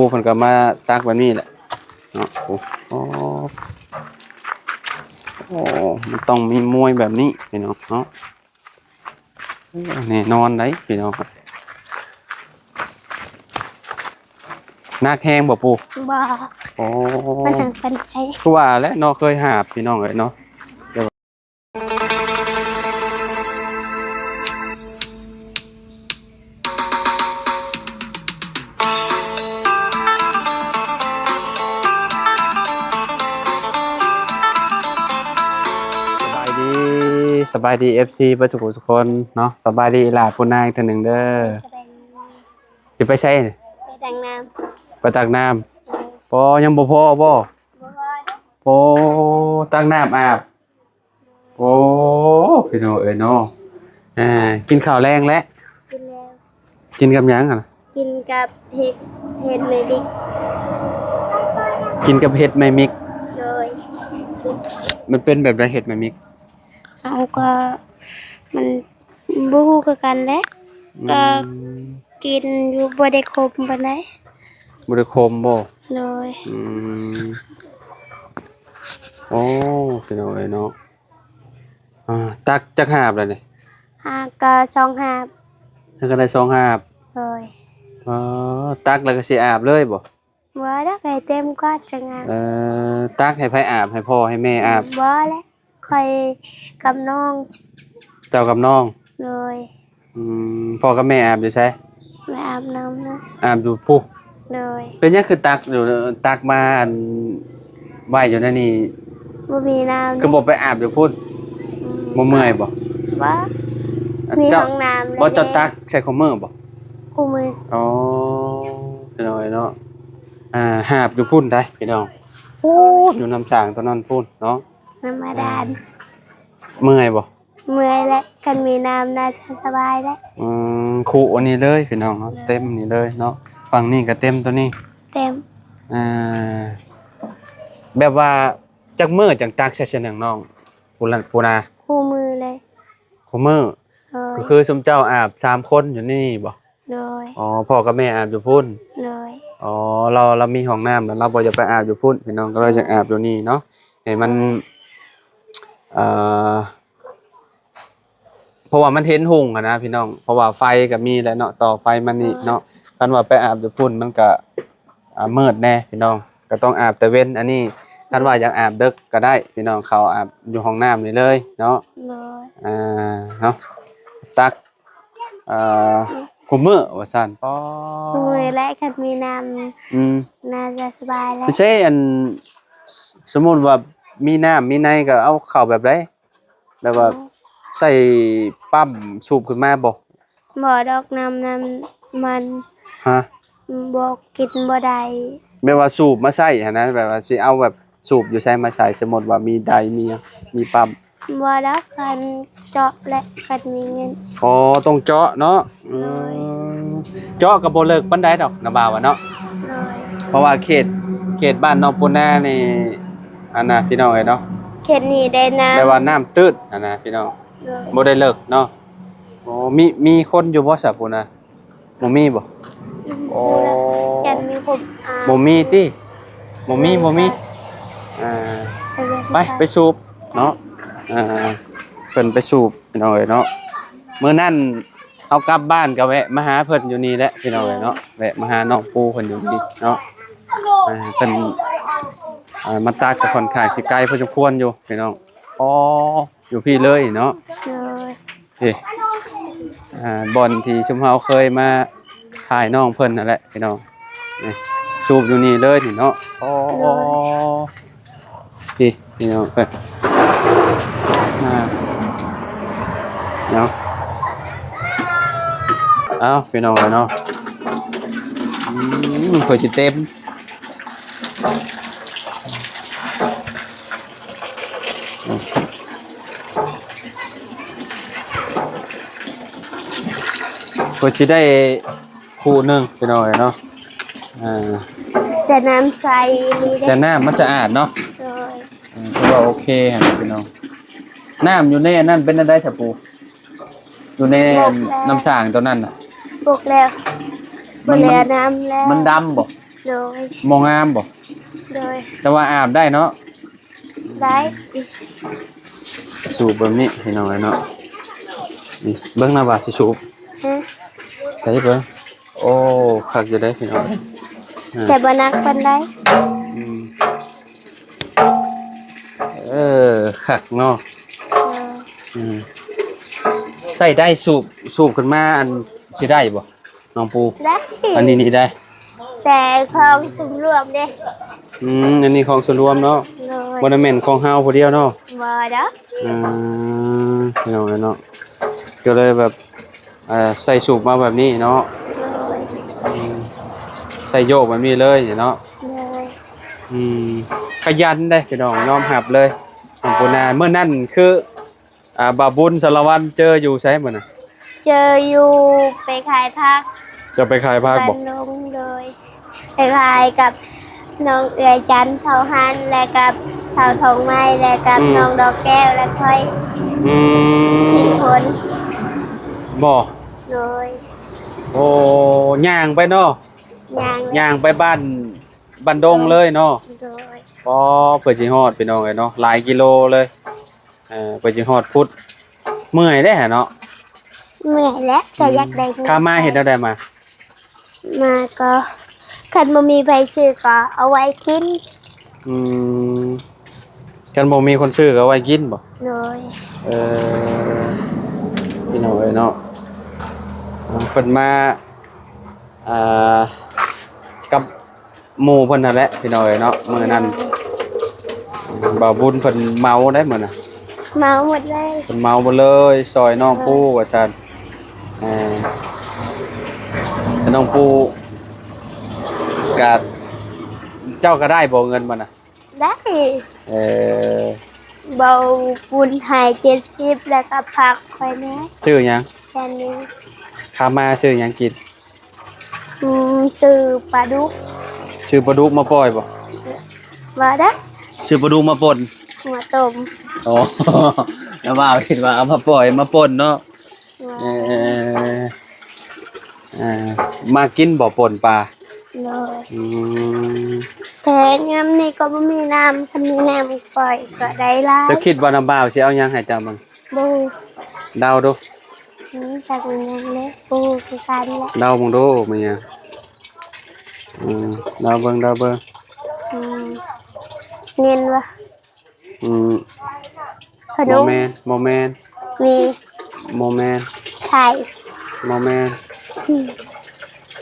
ຜູ້ເພິ່ນກໍມາຕັກແບບນີ້ແຫຼະເນາະ. ໂອ້ ໂອ້ ໂອ້ ມັນຕ້ອງມີມວຍແບບນີ້ພີ່ນ້ອງເນາະ. ໂອ້ ແນ່ນອນໄດ໋ພີ່ນ້ອງ. ໜັກແຮງບໍ່ປູ່? ບໍ່. ໂອ້ ມັນຫາງປານໃດ. ຄືວ່າແຫຼະເນາະ ເຄີຍຫາບພີ່ນ້ອງເອີຍເນາະ. ສະບາຍດີ ສະບາຍດີ ເອັຟຊີ ເບິດສຸກສຸກຄົນເນາະ. ສະບາຍດີອີ່ຫຼ້າຜູ້ນາງເທື່ອໜຶ່ງເດີ. ສະບາຍດີ. ຊິໄປໃສ? ໄປຕັກນ້ຳ. ໄປຕັກນ້ຳ. ໂດຍ. ພໍ ຍັງບໍ່ພໍບໍ່? ບໍ່ພໍເດ້. ໂອ້ ຕັກນ້ຳອາບ. ໂອ້ ພີ່ນ້ອງເອີຍເນາະ. ອ່າ ກິນເຂົ້າແລງແລ້ວ? ກິນແລ້ວ. ກິນກັບຫຍັງຫັ້ນ? ກິນກັບເຫັດ ເຫັດແມ່ມິກ. ກິນກັບເຫັດແມ່ມິກ. ໂດຍ. ມັນເປັນແບບໃດເຫັດແມ່ມິກ? ເຮົາກໍ ມັນບໍ່ຮູ້ຄືກັນແຫຼະ. ອືມ. ກໍ ກິນຢູ່ ບໍ່ໄດ້ຂົມປານໃດ. ບໍ່ໄດ້ຂົມບໍ່? ໂດຍ. ອືມ. ໂອ້ ພີ່ນ້ອງເອີຍເນາະ. ອ່າ ຕັກຈັກຫາບແລ້ວນີ້? ຫາບກໍສອງຫາບ. ຕັກກໍໄດ້ສອງຫາບ. ໂດຍ. ອໍ ຕັກແລ້ວກໍຊິອາບເລີຍບໍ່? ບໍ່ດອກ ໃຫ້ເຕັມກ່ອນຈັ່ງອາບ. ເອີ ຕັກໃຫ້ໃຜອາບ? ໃຫ້ພໍ່ໃຫ້ແມ່ອາບ? ບໍ່ແຫຼະ ຂ້ອຍກັບນ້ອງ. ເຈົ້າກັບນ້ອງ? ໂດຍ. ອືມ ພໍ່ກັບແມ່ອາບຢູ່ໃສ? ໄປອາບນ້ຳນະ. ອາບຢູ່ພຸ້ນ? ໂດຍ. ເປັນຫຍັງຄືຕັກຢູ່ ຕັກມາອັນ ໄວ້ຢູ່ໃນນີ້? ບໍ່ມີນ້ຳ. ຄືບໍ່ໄປອາບຢູ່ພຸ້ນ? ອືມ. ບໍ່ເມື່ອຍບໍ່? ບໍ່. ມີຫ້ອງນ້ຳ. ເຈົ້າ ບໍ່ ເຈົ້າຕັກໃຊ້ຄູ່ມື້ບໍ່? ຄູ່ມື້. ອໍ ພີ່ນ້ອງເອີຍເນາະ. ອ່າ ຫາບຢູ່ພຸ້ນໄດ໋ພີ່ນ້ອງ. ໂອ້ ຢູ່ນ້ຳສາງຕົວນັ້ນພຸ້ນເນາະ. ນ້ຳບາດານ. ອ່າ ເມື່ອຍບໍ່? ເມື່ອຍແຫຼະ ຄັນມີນ້ຳໜ້າຈະສະບາຍແຫຼະ. ອືມ ຄຸອັນນີ້ເລີຍພີ່ນ້ອງເນາະ. ໂດຍ. ເຕັມນີ້ເລີຍເນາະ. ຝັ່ງນີ້ກໍເຕັມ ຕົວນີ້ເຕັມ. ອ່າ ແບບວ່າຈັກມື້ຈັ່ງຕັກໃສ່ເສື້ອໜັງນ້ອງ ປູ່ລະ ປູ່ນາ? ຄູ່ມື້ເລີຍ. ຄູ່ມື້. ໂດຍ. ກໍຄືຊຸມເຈົ້າອາບສາມຄົນຢູ່ໃນນີ້ບໍ່? ໂດຍ. ອໍ ພໍ່ກັບແມ່ອາບຢູ່ພຸ້ນ? ໂດຍ. ອໍ ລາວ ລາວມີຫ້ອງນ້ຳ ລາວບໍ່ຢາກໄປອາບຢູ່ພຸ້ນພີ່ນ້ອງ ກໍເລີຍຢາກອາບຢູ່ນີ້ເນາະ ໃຫ້ມັນ ເອີ ເພາະວ່າມັນເຫັນຮຸ່ງຫັ້ນນະພີ່ນ້ອງ ເພາະວ່າໄຟກໍມີແລ້ວເນາະ ຕໍ່ໄຟມານີ້ເນາະ. ຄັນວ່າໄປອາບຢູ່ພຸ້ນມັນກໍ ອ່າ ມືດແດ່ພີ່ນ້ອງ ກໍຕ້ອງອາບແຕ່ເວັນ. ອັນນີ້ຄັນວ່າຢາກອາບເດິກກໍໄດ້ພີ່ນ້ອງ ເຂົ້າອາບຢູ່ຫ້ອງນ້ຳນີ້ເລີຍເນາະ. ໂດຍ. ອ່າ ເນາະ ຕັກ ເອີ ອືມ ຄູ່ມື້ວ່າຊັ້ນ. ອໍ ຄູ່ມື້ແຫຼະ ຄັນມີນ້ຳ. ອືມ. ໜ້າຈະສະບາຍແຫຼະ. ເຊ ອັນ ສົມມຸດວ່າມີນ້ຳມີໃນກໍເອົາເຂົ້າແບບໃດ? ແບບວ່າ ອືມ ໃສ່ປ້ຳສູບຂຶ້ນມາບໍ່? ບໍ່ດອກ ນ້ຳນັ້ນມັນ ຮະ? ບໍ່ ກິນບໍ່ໄດ້. ແບບວ່າສູບມາໃສ່ຫັ້ນນະ ແບບວ່າຊິເອົາແບບສູບຢູ່ໃສມາໃສ່? ສົມມຸດວ່າມີໄດ ມີຫຍັງ ມີປ້ຳ. ບໍ່ດອກ ຄັນເຈາະແຫຼະ ຄັນມີເງິນ. ອໍ ຕ້ອງເຈາະເນາະ. ໂດຍ. ອືມ ເຈາະກໍບໍ່ເລິກປານໃດດອກ ນ້າບ່າວວ່າເນາະ. ໂດຍ. ເພາະວ່າເຂດ ເຂດບ້ານນ້ອງປູນານີ້ ອັນນະ ພີ່ນ້ອງເອີຍເນາະ ເຂດນີ້ໄດ້ນ້ຳ ແບບວ່ານ້ຳຕື້ດຫັ້ນນະພີ່ນ້ອງ. ໂດຍ. ບໍ່ໄດ້ເລິກເນາະ. ໂອ້ ມີ ມີຄົນຢູ່ບໍ່ຊະພຸ້ນນະ? ບໍ່ມີບໍ່? ອືມ. ໂອ້ ບໍ່ມີຄົນ. ອ່າ ບໍ່ມີຕິ? ບໍ່ມີ ບໍ່ມີ. ອ່າ ໄປ ໄປສູບເນາະ. ອ່າ ເພິ່ນໄປສູບພີ່ນ້ອງເອີຍເນາະ. ມື້ນັ້ນເຮົາກັບບ້ານກໍແວະມາຫາເພິ່ນຢູ່ນີ້ແຫຼະພີ່ນ້ອງເອີຍເນາະ ແວະມາຫານ້ອງປູເພິ່ນຢູ່ນີ້ເນາະ. ອ່າ ເພິ່ນ ອ່າ ມາຕັກກໍຄ່ອນຂ້າງຊິໄກພໍສົມຄວນຢູ່ພີ່ນ້ອງ. ອໍ ຢູ່ພີ້ເລີຍເນາະ. ໂດຍ. ເອີ ອ່າ ບ່ອນທີ່ຊຸມເຮົາເຄີຍມາຖ່າຍນ້ອງເພິ່ນນັ້ນແຫຼະພີ່ນ້ອງ. ນີ້ ສູບຢູ່ນີ້ເລີຍນີ້ເນາະ. ໂອ້ ໂດຍ. ພີ້ ພີ່ນ້ອງເອີຍ ອ່າ ເນາະ. ເອົາ ພີ່ນ້ອງເອີຍເນາະ. ອືມ ເພິ່ນຊິເຕັມ ເພິ່ນຊິໄດ້ຄູ່ໜຶ່ງ ພີ່ນ້ອງເອີຍເນາະ. ອ່າ ແຕ່ນ້ຳໃສອີ່ຫຼີເດ້ ແຕ່ນ້ຳມັນສະອາດເນາະ. ໂດຍ. ເອີ ຖືວ່າໂອເຄຫັ້ນພີ່ນ້ອງ. ນ້ຳຢູ່ໃນອັນນັ້ນເປັນອັນໃດຊະປູ? ຢູ່ໃນ ບົກແລ້ວ ນ້ຳສ້າງຕົວນັ້ນນະ ບົກແລ້ວ. ມັນ ບໍ່ແລ້ວ ນ້ຳແລ້ວ. ມັນດຳບໍ່? ໂດຍ ບໍ່ງາມບໍ່? ໂດຍ ແຕ່ວ່າອາບໄດ້ເນາະ? ໄດ້ ສູບແບບນີ້ພີ່ນ້ອງເອີຍເນາະ. ນີ້ເບິ່ງນະວ່າຊິສູບ ຮະ? ໃສ່ເບິ່ງ. ໂອ້ ຄັກຢູ່ເດ້ພີ່ນ້ອງ ອາ ແຕ່ບໍ່ໜັກປານໃດ. ອືມ ເອີ ຄັກເນາະ. ເອີ ອືມ ໃສ່ໄດ້ ສູບ ສູບຂຶ້ນມາ ອັນ ຊິໄດ້ບໍ່ ນ້ອງປູ? ໄດ້ ອັນນີ້ນີ້ໄດ້ ແຕ່ຂອງສ່ວນລວມເດ້. ອືມ ອັນນີ້ຂອງສ່ວນລວມເນາະ. ໂດຍ ບໍ່ໄດ້ແມ່ນຂອງເຮົາຜູ້ດຽວເນາະ. ບໍ່ດອກ. ອືມ ພີ່ນ້ອງເອີຍເນາະ ກໍເລີຍແບບ ເອີ ໃສ່ສູບມາແບບນີ້ເນາະ. ໂດຍ ອືມ ໃສ່ໂຍກແບບນີ້ເລີຍເນາະ. ໂດຍ ອືມ ຂະຫຍັນເດ້ພີ່ນ້ອງ ຍອມຮັບເລີຍ ນ້ອງປູນາ. ມື້ນັ້ນຄື ອ່າ ບ່າວບຸນ ສາລະວັນ ເຈີຢູ່ໃສມື້ນັ້ນ? ເຈີຢູ່ໄປຂາຍຜັກ. ເຈົ້າໄປຂາຍຜັກບໍ່? ບ້ານດົງ. ໂດຍ ໄປຂາຍກັບນ້ອງເອື້ອຍຈັນ ເຖົ້າຮັນ ແລະກັບເຖົ້າທອງໄມ້ ແລະກັບ ອືມ ນ້ອງດອກແກ້ວ ແລະຂ້ອຍ. ອືມ ສີ່ຄົນບໍ່? ໂດຍ ໂອ້ ຍ່າງໄປເນາະ. ຍ່າງ ຍ່າງໄປບ້ານ ບ້ານດົງເລີຍເນາະ. ໂດຍ ອໍ ເພື່ອຊິຮອດ ພີ່ນ້ອງເອີຍເນາະ ຫຼາຍກິໂລເລີຍ. ເອີ ເພື່ອຊິຮອດພຸ້ນ ເມື່ອຍເດ້ຫະເນາະ. ເມື່ອຍແຫຼະ ກໍຢາກໄດ້ເງິນ. ຂາມາເຮັດແນວໃດມາ? ມາກໍ ຄັນບໍ່ມີໃຜຊື້ກໍເອົາໄວ້ກິນ. ອືມ ຄັນບໍ່ມີຄົນຊື້ກໍເອົາໄວ້ກິນບໍ່? ໂດຍ ເອີ ພີ່ນ້ອງເອີຍເນາະ ເພິ່ນມາ ອ່າ ກັບ ໝູ່ເພິ່ນຫັ້ນແຫຼະ ພີ່ນ້ອງເອີຍເນາະ. ມື້ນັ້ນ ໂດຍ ບ່າວບຸນເພິ່ນເໝົາໄດ໋ມື້ນັ້ນ ເໝົາໝົດເລີຍ. ເພິ່ນເໝົາໝົດເລີຍ ຊ່ອຍນ້ອງປູວ່າຊັ້ນ. ເອີ ນ້ອງປູກະ ເຈົ້າກະໄດ້ບໍ່ເງິນມື້ນັ້ນ? ໄດ້ ເອີ ບ່າວບຸນໃຫ້ເຈັດສິບ ແລ້ວກະຝາກຂ້ອຍແດ່. ຊື່ຫຍັງ? ແສນໜຶ່ງ. ຄາມາຊື້ຫຍັງກິນ? ອືມ ຊື້ປາດຸກ. ຊື້ປາດຸກມາປ່ອຍບໍ່? ບໍ່ໄດ້ ຊື້ປາດຸກມາປົ່ນ ມາຕົ້ມ. ອໍ ແລ້ວວ່າຄິດວ່າເອົາມາປ່ອຍມາປົ່ນເນາະ. ເອີ ເອີ ເອີ ເອີ ມັກກິນບໍ່ ປົ່ນປາ? ໂດຍ ອືມ ແຕ່ຍາມນີ້ກໍບໍ່ມີນ້ຳ ຄັນມີນ້ຳຂ້ອຍກໍໄດ້ຫຼາຍ. ເຈົ້າຄິດວ່ານ້າບ່າວຊິເອົາຫຍັງໃຫ້ເຈົ້າເບິ່ງ? ບໍ່ ເດົາດູ. ອືມ ຈັກແມ່ນຫຍັງເດ້ ບໍ່ຮູ້ຄືກັນແຫຼະ. ເດົາເບິ່ງດູ ແມ່ນຫຍັງ? ອືມ ເດົາເບິ່ງ ເດົາເບິ່ງ. ອືມ ເງິນວະ? ອືມ ຂະໜົມ ບໍ່ແມ່ນ ບໍ່ແມ່ນ. ໝີ່ ບໍ່ແມ່ນ. ໄຂ່ ບໍ່ແມ່ນ. ອືມ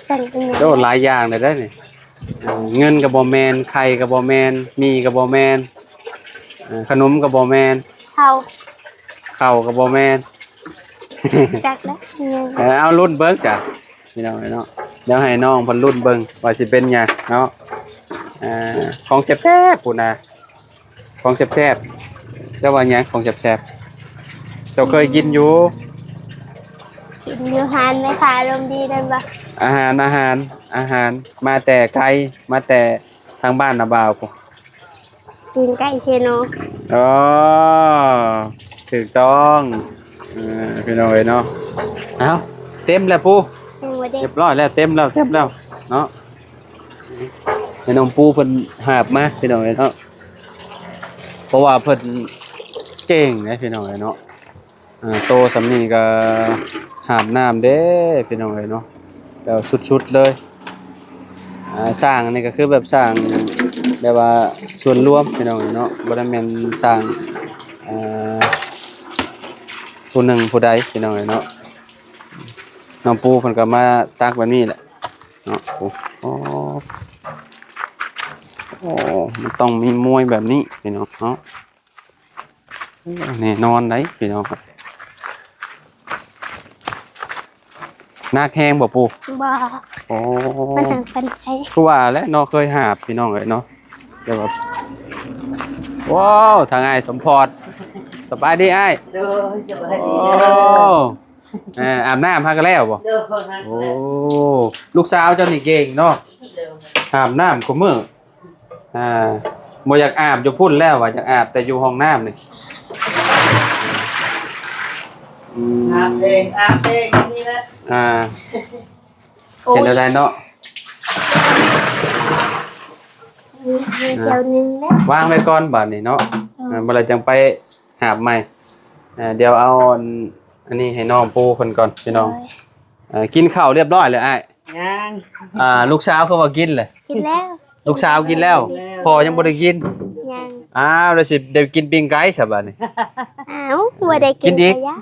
ຈັກແມ່ນຫຍັງ? ໂອ້ ຫຼາຍຢ່າງເລີຍເດ້ນີ້. ເງິນກໍບໍ່ແມ່ນ ໄຂ່ກໍບໍ່ແມ່ນ ໝີ່ກໍບໍ່ແມ່ນ ເອີ ຂະໜົມກໍບໍ່ແມ່ນ ເຂົ້າ ເຂົ້າກໍບໍ່ແມ່ນ. ຈັກແຫຼະ ເອີ ເອົາລຸ້ນເບິ່ງຊະ ພີ່ນ້ອງເອີຍເນາະ. ດຽວໃຫ້ນ້ອງເພິ່ນລຸ້ນເບິ່ງວ່າຊິເປັນຫຍັງເນາະ. ເອີ ຂອງແຊບໆພຸ້ນນະ ຂອງແຊບໆ. ເຈົ້າວ່າຫຍັງຂອງແຊບໆ? ເຈົ້າເຄີຍກິນຢູ່? ກິນຢູ່ຮ້ານແມ່ຄ້າອາລົມດີນັ້ນບໍ່? ອາຫານ ອາຫານ ອາຫານ ມາແຕ່ໄກ ມາແຕ່ທາງບ້ານນາບ່າວພຸ້ນ. ຕີນໄກ່ເຊໂນ. ອໍ ຖືກຕ້ອງ ເອີ ພີ່ນ້ອງເອີຍເນາະ. ເອົ້າ ເຕັມແລ້ວປູ ຍັງບໍ່ເຕັມ. ຮຽບຮ້ອຍແລ້ວ ເຕັມແລ້ວ ເຕັມແລ້ວເນາະ. ໃຫ້ນ້ອງປູເພິ່ນຫາບມາ ພີ່ນ້ອງເອີຍເນາະ ເພາະວ່າເພິ່ນເກັ່ງເດ້ ພີ່ນ້ອງເອີຍເນາະ. ອ່າ ໂຕສ່ຳນີ້ກໍຫາບນ້ຳເດ້ ພີ່ນ້ອງເອີຍເນາະ ແບບສຸດໆເລີຍ. ອ່າ ສ້າງອັນນີ້ກໍຄືແບບສ້າງແບບວ່າສ່ວນລວມ ພີ່ນ້ອງເອີຍເນາະ ບໍ່ໄດ້ແມ່ນສ້າງ ອ່າ ຜູ້ໜຶ່ງຜູ້ໃດ ພີ່ນ້ອງເອີຍເນາະ. ນ້ອງປູເພິ່ນກໍມາຕັກແບບນີ້ແຫຼະເນາະ. ໂອ້ ໂອ້ ໂອ້ ມັນຕ້ອງມີມວຍແບບນີ້ ພີ່ນ້ອງເນາະ. ໂອ້ ແນ່ນອນໄດ໋ ພີ່ນ້ອງ. ໜັກແຮງບໍ່ປູ? ບໍ່. ໂອ້ ມັນຫາງປານໃດ. ຄືວ່າແຫຼະເນາະ ເຄີຍຫາບ ພີ່ນ້ອງເອີຍເນາະ. ແຕ່ວ່າ ວ້າວ ທາງອ້າຍສົມພອດ ສະບາຍດີອ້າຍ. ໂດຍ ສະບາຍດີ. ໂອ້ ເອີ ອາບນ້ຳຫາກະແລ້ວບໍ່? ໂດຍ ໂອ້ ລູກສາວເຈົ້ານີ້ເກັ່ງເນາະ. ໂດຍ ອາບນ້ຳຄູ່ມື້. ອ່າ ບໍ່ຢາກອາບຢູ່ພຸ້ນແລ້ວວ່າ ຢາກອາບແຕ່ຢູ່ຫ້ອງນ້ຳນີ້. ອືມ ອາບເອງ ອາບເອງນີ້ແຫຼະ. ອ່າ ໂອ້ຍ ເຮັດແນວໃດເນາະ? ດຽວໜຶ່ງແລ້ວ ວາງໄວ້ກ່ອນບາດນີ້ເນາະ. ເອີ ເອີ ບໍ່ແລ້ວຈັ່ງໄປຫາບໃໝ່. ເອີ ດຽວເອົາອັນ ອັນນີ້ໃຫ້ນ້ອງປູເພິ່ນກ່ອນພີ່ນ້ອງ. ໂດຍ ເອີ ກິນເຂົ້າຮຽບຮ້ອຍແລ້ວອ້າຍ? ຍັງ. ອ່າ ລູກສາວຄືວ່າກິນແຫຼະ? ກິນແລ້ວ. ລູກສາວກິນແລ້ວ? ກິນແລ້ວ. ພໍ່ຍັງບໍ່ໄດ້ກິນ? ຍັງ. ອ້າວ ແລ້ວຊິໄດ້ກິນປີ້ງໄກ່ຊະບາດນີ້? ອ້າວ ບໍ່ໄດ້ກິນ ກິນອີກ? ກະຢ່າ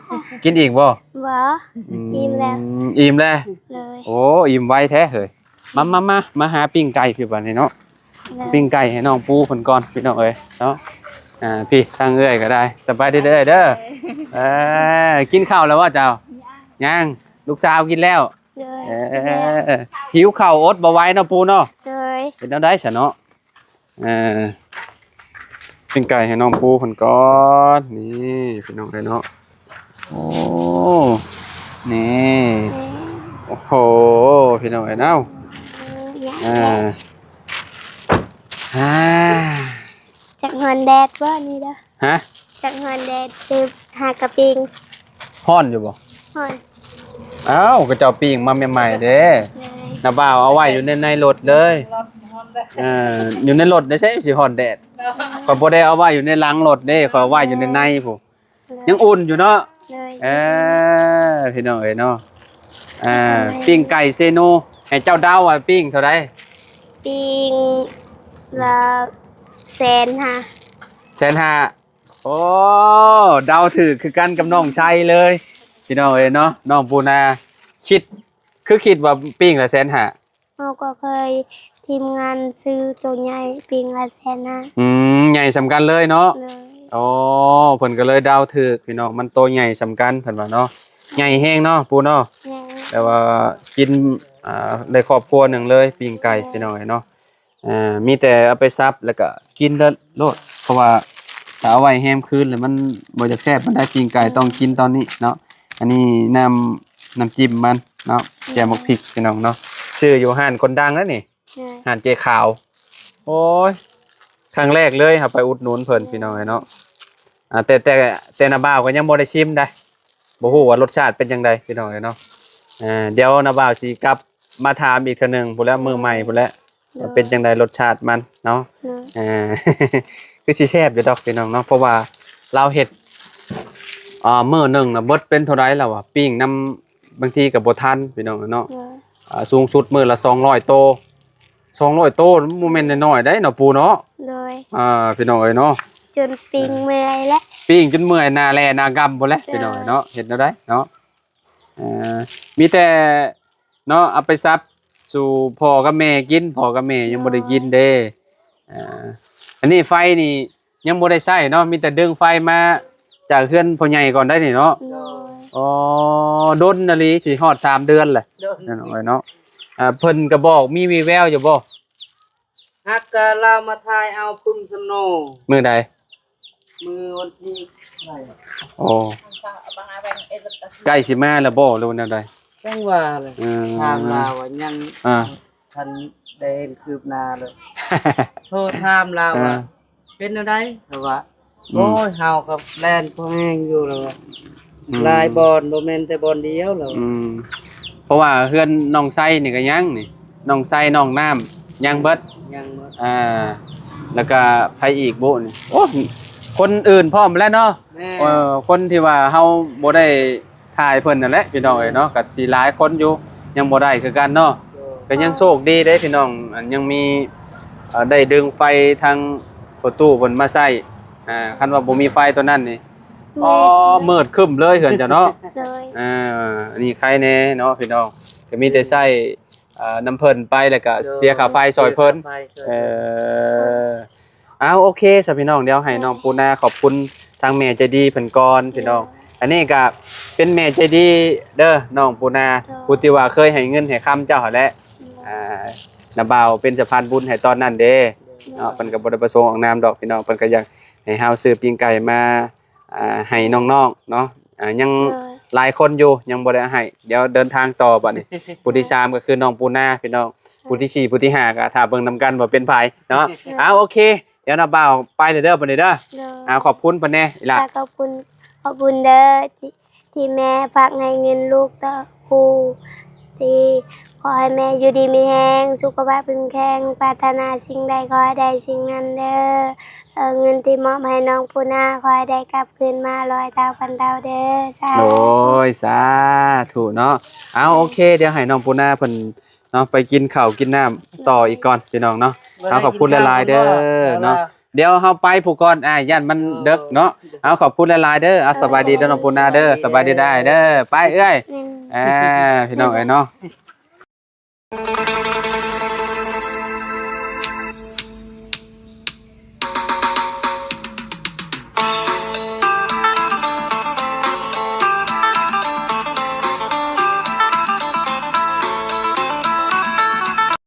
ກິນອີກບໍ່? ບໍ່. ອືມ ອີ່ມແລ້ວ. ອີ່ມແລ້ວ? ໂດຍ. ໂອ້ ອີ່ມໄວແທ້ເຮີ້ຍ. ມາ ມາ ມາ ມາຫາປີ້ງໄກ່ຄືບາດນີ້ເນາະ. ໂດຍ. ປີ້ງໄກ່ໃຫ້ນ້ອງປູເພິ່ນກ່ອນພີ່ນ້ອງເອີຍເນາະ. ອ່າ ພີ້ທາງເອື້ອຍກໍໄດ້. ສະບາຍດີເດີ້ເອື້ອຍເດີ້. ເອີ ກິນເຂົ້າແລ້ວບໍ່ເຈົ້າ? ຍັງ. ລູກສາວກິນແລ້ວ? ໂດຍ. ເອີ ຫິວເຂົ້າອົດບໍ່ໄຫວເນາະປູເນາະ. ໂດຍ. ເປັນແນວໃດຊະເນາະ? ເອີ ປີ້ງໄກ່ໃຫ້ນ້ອງປູເພິ່ນກ່ອນ. ນີ້ພີ່ນ້ອງເອີຍເນາະ. ໂອ້ ນີ້ ໂອ້ໂຫ ພີ່ນ້ອງເອີຍເນາະ. ເອີ ອ່າ ຈັກຮ້ອນແດດບໍ່ນີ້ເດີ້? ຮະ? ຈັກຮ້ອນແດດ ຄືຫາກະປີ້ງ. ຮ້ອນຢູ່ບໍ່? ຮ້ອນ. ອ້າວ ກໍເຈົ້າປີ້ງມາໃໝ່ໆເດ້. ໂດຍ. ນ້າບ່າວເອົາໄວ້ຢູ່ໃນ ໃນລົດເລີຍ. ເອີ ຢູ່ໃນລົດໄດ້ໃສຊິຮ້ອນແດດ? ໂດຍ. ຂ້ອຍບໍ່ໄດ້ເອົາໄວ້ຢູ່ໃນຫຼັງລົດເດ້ ຂ້ອຍເອົາໄວ້ຢູ່ໃນ ໃນພຸ້ນ. ໂດຍ. ຍັງອຸ່ນຢູ່ເນາະ. ໂດຍ. ເອີ ພີ່ນ້ອງເອີຍເນາະ. ອ່າ ປີ້ງໄກ່ເຊໂນ ໃຫ້ເຈົ້າເດົາວ່າປີ້ງເທົ່າໃດ? ປີ້ງລະແສນຫ້າ. ແສນຫ້າ. ໂອ້ ເດົາຖືກຄືກັນກັບນ້ອງໄຊເລີຍ ພີ່ນ້ອງເອີຍເນາະ. ນ້ອງປູນາຄິດ ຄືຄິດວ່າປີ້ງລະແສນຫ້າ. ເຮົາກໍເຄີຍ ທີມງານຊື້ໂຕໃຫຍ່ ປີ້ງລະແສນຫ້າ. ອືມ ໃຫຍ່ສ່ຳກັນເລີຍເນາະ. ໂດຍ. ໂອ້ ເພິ່ນກໍເລີຍເດົາຖືກ ພີ່ນ້ອງ ມັນໂຕໃຫຍ່ສ່ຳກັນ ເພິ່ນວ່າເນາະ. ໃຫຍ່ແຮງເນາະ ປູເນາະ. ໃຫຍ່. ແຕ່ວ່າກິນ ອ່າ ໄດ້ຄອບຄົວໜຶ່ງເລີຍ ປີ້ງໄກ່ ໂດຍ ພີ່ນ້ອງເອີຍເນາະ. ອ່າ ມີແຕ່ເອົາໄປສັບ ແລ້ວກະກິນເລີຍໂລດ ເພາະວ່າຖ້າເອົາໄວ້ແຮມຄືນແລ້ວມັນບໍ່ຢາກແຊບປານໃດ. ປີ້ງໄກ່ ໂດຍ ຕ້ອງກິນຕອນນີ້ເນາະ. ອັນນີ້ນ້ຳ ນ້ຳຈິ້ມມັນເນາະ ໂດຍ ແຈ່ວໝາກພິກ ພີ່ນ້ອງເນາະ. ຊື້ຢູ່ຮ້ານຄົນດັງນະນີ້ ໂດຍ ຮ້ານເຈຂາວ. ໂອ້ຍ ຄັ້ງແລກເລີຍເຮົາໄປອຸດໜູນເພິ່ນ ໂດຍ ພີ່ນ້ອງເອີຍເນາະ. ອ່າ ແຕ່ ແຕ່ ແຕ່ນ້າບ່າວກໍຍັງບໍ່ໄດ້ຊິມໃດ ບໍ່ຮູ້ວ່າລົດຊາດເປັນຈັ່ງໃດ ພີ່ນ້ອງເອີຍເນາະ. ອ່າ ດຽວນ້າບ່າວຊິກັບມາຖາມອີກເທື່ອໜຶ່ງພຸ້ນແຫຼະ ໂດຍ ມື້ໃໝ່ພຸ້ນແຫຼະ ໂດຍ ວ່າເປັນຈັ່ງໃດລົດຊາດມັນເນາະ. ໂດຍ. ອ່າ ຄືຊິແຊບຢູ່ດອກ ພີ່ນ້ອງເນາະ ເພາະວ່າລາວເຮັດ ອ່າ ມື້ໜຶ່ງນະເບິດເປັນເທົ່າໃດລະວະ ປີ້ງນຳ ບາງທີກໍບໍ່ທັນ ພີ່ນ້ອງເອີຍເນາະ. ໂດຍ. ອ່າ ສູງສຸດມື້ລະສອງຮ້ອຍໂຕ ສອງຮ້ອຍໂຕ ບໍ່ແມ່ນນ້ອຍໆໃດເນາະ ປູເນາະ. ໂດຍ. ອ່າ ພີ່ນ້ອງເອີຍເນາະ ຈົນປີ້ງເມື່ອຍແຫຼະ ປີ້ງຈົນເມື່ອຍ ໜ້າແລ່ໜ້າກຳພຸ້ນແຫຼະ ໂດຍ ພີ່ນ້ອງເອີຍເນາະ. ເຮັດແນວໃດເນາະ ເອີ ມີແຕ່ເນາະ ເອົາໄປສັບສູ່ພໍ່ກັບແມ່ກິນ ພໍ່ກັບແມ່ຍັງບໍ່ໄດ້ກິນເດ້. ໂດຍ. ອ່າ ອັນນີ້ໄຟນີ້ ຍັງບໍ່ໄດ້ໃຊ້ເນາະ ມີແຕ່ດຶງໄຟມາຈາກເຮືອນພໍ່ໃຫຍ່ກ່ອນໄດ໋ນີ້ເນາະ. ໂດຍ. ອໍ ດົນອີ່ຫຼີ ຊິຮອດສາມເດືອນແຫຼະ ໂດນ. ເນາະ ເພິ່ນກະບອກມີວີ່ແວວຢູ່ບໍ່? ຫາກກະລາວມາຖ່າຍເອົາປຶ້ມສຳໂນ. ມື້ໃດ? ມື້ວັນທີເທົ່າໃດ? ໂອ້ ໃກ້ຊິມາແລ້ວບໍ່ ຫຼືວ່າແນວໃດ? ຈັ່ງວ່າແຫຼະ ເອີ ຖາມລາວວ່າຍັງ ອ່າ ທັນໄດ້ເຫັນຄືບໜ້າເລີຍ ໂທຖາມລາວວ່າ ອ່າ ເປັນແນວໃດ ລາວວ່າ ອືມ ໂອ້ຍ ເຮົາກໍແລ່ນພໍແຮງຢູ່ ລາວວ່າ ອືມ ຫຼາຍບ່ອນ ບໍ່ແມ່ນແຕ່ບ່ອນດຽວ ລາວວ່າ ອືມ ເພາະວ່າເຮືອນນ້ອງໄຊນີ້ກໍຍັງນີ້ ນ້ອງໄຊ ນ້ອງນ້ຳ ຍັງເບິດ ຍັງເບິດ ອ່າ ແລ້ວກໍໃຜອີກບຸນີ້ ໂອ້ ຄົນອື່ນພ້ອມແຫຼະເນາະ. ແມ່ນ ເອີ ຄົນທີ່ວ່າເຮົາບໍ່ໄດ້ ຖ່າຍເພິ່ນນັ້ນແຫຼະ ພີ່ນ້ອງເອີຍເນາະ ກໍຊິຫຼາຍຄົນຢູ່ ຍັງບໍ່ໄດ້ຄືກັນເນາະ. ໂດຍ ກໍຍັງໂຊກດີເດ້ພີ່ນ້ອງ ອັນຍັງມີ ເອີ ໄດ້ດຶງໄຟທາງພໍ່ຕູ້ເພິ່ນມາໃຊ້ ອ່າ ຄັນວ່າບໍ່ມີໄຟຕົວນັ້ນນີ້ ອໍ ມືດຄຶ້ມເລີຍເຮືອນເຈົ້າເນາະ. ໂດຍ ອ່າ ອັນນີ້ໄຄແດ່ເນາະພີ່ນ້ອງ ກໍມີແຕ່ໃຊ້ ເອີ ນຳເພິ່ນໄປ ແລ້ວກໍເສຍຄ່າໄຟຊ່ອຍເພິ່ນ ໂດຍ ເສຍຄ່າໄຟຊ່ອຍເພິ່ນ ເອີ ເອົາ ໂອເຄຊະພີ່ນ້ອງ ດຽວໃຫ້ນ້ອງປູນາຂອບຄຸນທາງແມ່ໃຈດີເພິ່ນກ່ອນພີ່ນ້ອງ. ອັນນີ້ກະເປັນແມ່ໃຈດີເດີນ້ອງປູນາ ຜູ້ທີ່ວ່າເຄີຍໃຫ້ເງິນໃຫ້ຄຳເຈົ້າຫັ້ນແຫຼະ ອ່າ ນ້າບ່າວເປັນສະພານບຸນໃຫ້ຕອນນັ້ນເດ້ເນາະ. ເພິ່ນກໍບໍ່ໄດ້ປະສົງອອກນາມດອກພີ່ນ້ອງ ເພິ່ນກໍຢາກໃຫ້ເຮົາຊື້ປີ້ງໄກ່ມາ ອ່າ ໃຫ້ນ້ອງໆເນາະ ອ່າ ຍັງຫຼາຍຄົນຢູ່ ຍັງບໍ່ໄດ້ໃຫ້ ດຽວເດີນທາງຕໍ່ບັດນີ້. ຜູ້ທີສາມກໍຄືນ້ອງປູນາພີ່ນ້ອງ ຜູ້ທີສີ່ ຜູ້ທີຫ້າກໍຖ້າເບິ່ງນຳກັນວ່າເປັນໃຜເນາະ. ເອົາ ໂອເຄ ດຽວນ້າບ່າວໄປແລ້ວເດີບັດນີ້ເດີ. ເອົາ ຂອບຄຸນເພິ່ນແດ່ອີ່ຫຼ້າ. ຂອບຄຸນ ຂອບຄຸນເດີ ທີ່ ທີ່ແມ່ຝາກໃຫ້ເງິນລູກຕໍ່ຄູ ທີ່ ຂໍໃຫ້ແມ່ຢູ່ດີມີແຮງ ສຸຂະພາບເຂັ້ມແຂງ ປາດຖະໜາສິ່ງໃດຂໍໃຫ້ໄດ້ສິ່ງນັ້ນເດີ. ເອີ ເງິນທີ່ມອບໃຫ້ນ້ອງປູນາ ຂໍໃຫ້ໄດ້ກັບຄືນມາຮ້ອຍເທົ່າພັນເທົ່າເດີ. ສາທຸ. ໂອ້ຍ ສາທຸເນາະ. ເອົາ ໂອເຄ ດຽວໃຫ້ນ້ອງປູນາເພິ່ນເນາະ ໄປກິນເຂົ້າກິນນ້ຳຕໍ່ອີກກ່ອນພີ່ນ້ອງເນາະ. ເອົາ ຂອບຄຸນຫຼາຍໆເດີເນາະ. ດຽວເຮົາໄປພຸ້ນກ່ອນ ອ້າຍ ຢ້ານມັນເດິກເນາະ. ເອົາ ຂອບຄຸນຫຼາຍໆເດີ. ເອົາ ສະບາຍດີເດີນ້ອງປູນາເດີ. ສະບາຍດີໄດ້ເດີ. ໄປເອື້ອຍ. ອ່າ ພີ່ນ້ອງເອີຍເນາະ.